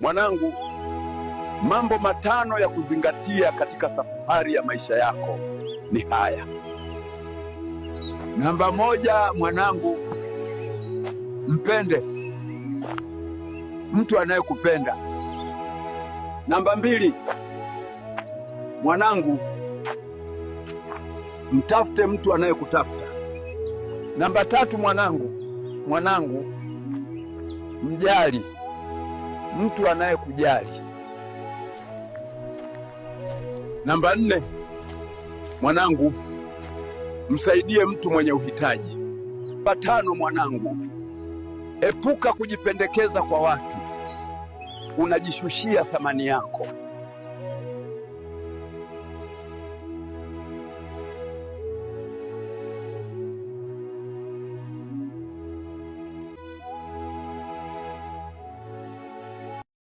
Mwanangu, mambo matano ya kuzingatia katika safari ya maisha yako ni haya. Namba moja, mwanangu, mpende mtu anayekupenda. Namba mbili, mwanangu, mtafute mtu anayekutafuta. Namba tatu, mwanangu, mwanangu, mjali mtu anayekujali. Namba nne, mwanangu, msaidie mtu mwenye uhitaji. Namba tano, mwanangu, epuka kujipendekeza kwa watu, unajishushia thamani yako.